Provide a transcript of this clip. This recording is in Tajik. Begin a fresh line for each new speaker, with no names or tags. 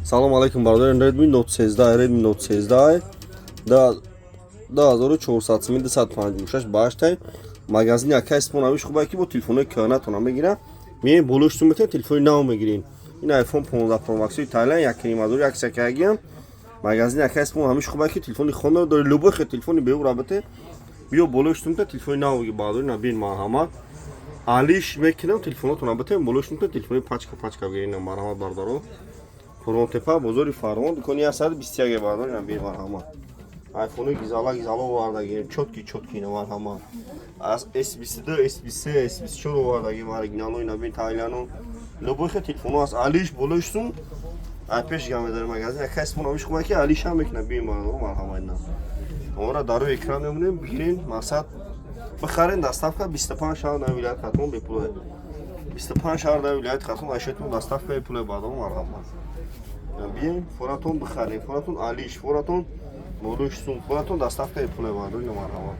Салом алейкум, бародарон. Redmi Note 13, Redmi Note 13 2400 сими, 256 баштай. Магазини акай Исмон авиш хубае, ки бо телефонои кӯҳнатона мегира. Меем, болош сум метавонед, телефони нав мегирем. Ин iPhone 15 Pro Max Тайланд, якнимазор, як сакагиам. Магазини акай Исмон ҳамиш хубае, ки телефони хона дори, любой хел телефони беу рабате, биё, болош сум метавонед, телефони нав бигир. Бародари, набин, марҳамат. Алиш мекунам телефонотона, битем, болош метавонед, телефони пачка пачка бигирем. Марҳамат, бародаро. Қурғонтепа, бозори Фармон, дукони 121. Бародари, набин, марҳамат. Айфони гизала гизала овардагим, чёткий чёткий ина, марҳамат. Аз S22, S23, S24 овардагим, оригиналои, набин, тайлану любой хел телефоно аст. Алиш болош сум, ай пеш гам медарем. Магазин яка Исмон авиш хубае, ки алиш ҳам мекунад. Бин, бародаро, марҳамат. Ина ора дар рӯи экран мемонем, бигирен, мақсад бихарен. Доставка 25 шаҳр дар вилояти Хатлон бепуле, 25 шаҳр дар вилояти Хатлон ашётон доставка бепуле. Бародаро, марҳамат, биен, форатон бихарен, форатон алиш, форатон болош сум, форатон доставка бепуле. Бародаро, марҳамат.